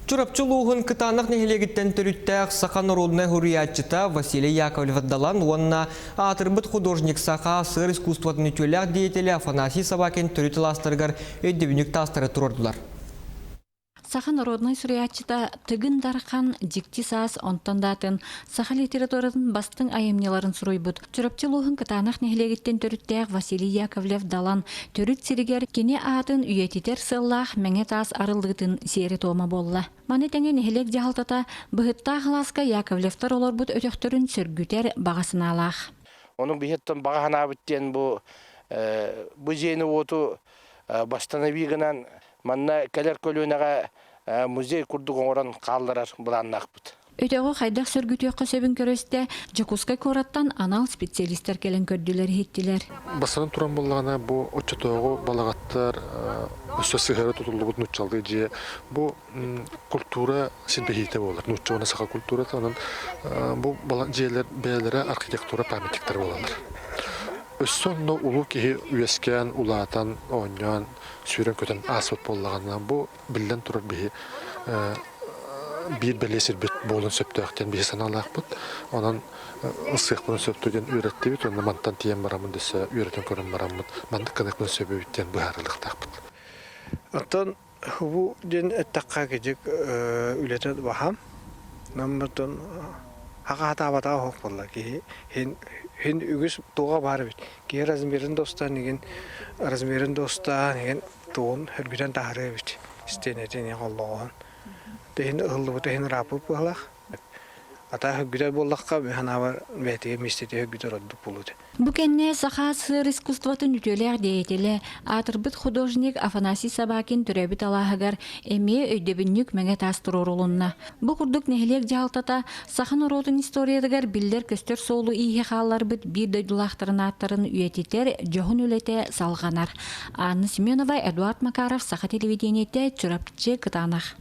Чурапчы улууһун Кытаанах нэһилиэгиттэн төрүттээх саха норуодунай суруйааччыта Василий Яковлев-Далан уонна аатырбыт художник саха сыр искусствотын үтүөлээх деятелэ Афанасий Собакин төрүт алаастарыгар өйдөбүнньүк таастары туруордулар. Саха народнай суруйааччыта Тыгын Дархан Дьикти саас онтон да атын саха литературатын бастыҥ айымньыларын суруйбут Чурапчы улууһун Кытаанах нэһилиэгиттэн төрүттээх Василий Яковлев-Далан төрүт сиригэр кини аатын үйэтитэр сыаллаах мэҥэ таас арыллыытын сиэрэ-туома буолла. Маны тэҥэ нэһилиэк дьаһалтата Быһыттаах алааска Яковлевтар олорбут өтөхтөрүн сөргүтэр баҕа санаалаах. Ону биһиттэн баҕа санаабыт диэн бу бу дьиэни-уоту восстанови гынан манна кэлэр көлүөнэҕэ музей курдук оҥорон хаалларар былааннаахпыт. Өтөҕү хайдах сөргүтүөххэ сөбүн көрүстэ, Дьокуускай куораттан анал специалистар кэлэн көрдүлэр-иһиттилэр. Бастатан туран буоллаҕына, бу оччотооҕу балаҕаттар өссө сыһыары тутуллубут нууччалыы дьиэ бу культура силбэһиитэ буолар. Нуучча уонна саха культурата. Онон бу дьиэлэр бэйэлэрэ архитектура памятниктара буолаллар. Өссө онно улуу киһи үөскээн, улаатан, оонньоон, сүүрэн-көтөн ааспыт буоллаҕына, бу биллэн турар биһи биир бэлиэ сирбит буолуон сөптөөх диэн биһи санаалаахпыт. Онон ылсыахпытын сөптөө диэн үөрэттибит уонна мантан тиийэн бараммыт өссө үөрэтэн көрөн бараммыт маннык гыныахпытын сөбүбүт диэн быһаарылыахтаахпыт. Оттон бу диэн эттэххэ кидик үлэтэ баһаам. Наммытын хаха хатаабатаҕа оһох буолла киһи хин хин үгүс туоҕа баар эбит. Киһи размерин да устан игин размерин да устан игин тугун өргүтэн таһаарыа эбит истиэнэтин холлоҕоһун иһин ыһыллыбыта иһин ырааппыт быһалаах ата хөргүтэр буоллахха мин санаабар бэйэтигэр миэстэтигэр хөргүтэр ордук буолуо этэ. Бу кэннэ Саха СССР искусствотын үтүөлээх деятелэ, аатырбыт художник Афанасий Собакин төрөөбүт алааһыгар эмиэ өйдөбүнньүк мэҥэ таас туруорулунна. Бу курдук нэһилиэк дьаһалтата саха норуотун историятыгар биллэр-көстөр суолу-ииһи хаалларбыт биир дойдулаахтарын ааттарын үйэтитэр дьоһун үлэтэ салҕанар. Анна Семенова, Эдуард Макаров, Саха телевидениетэ, Чурапчы, Кытаанах.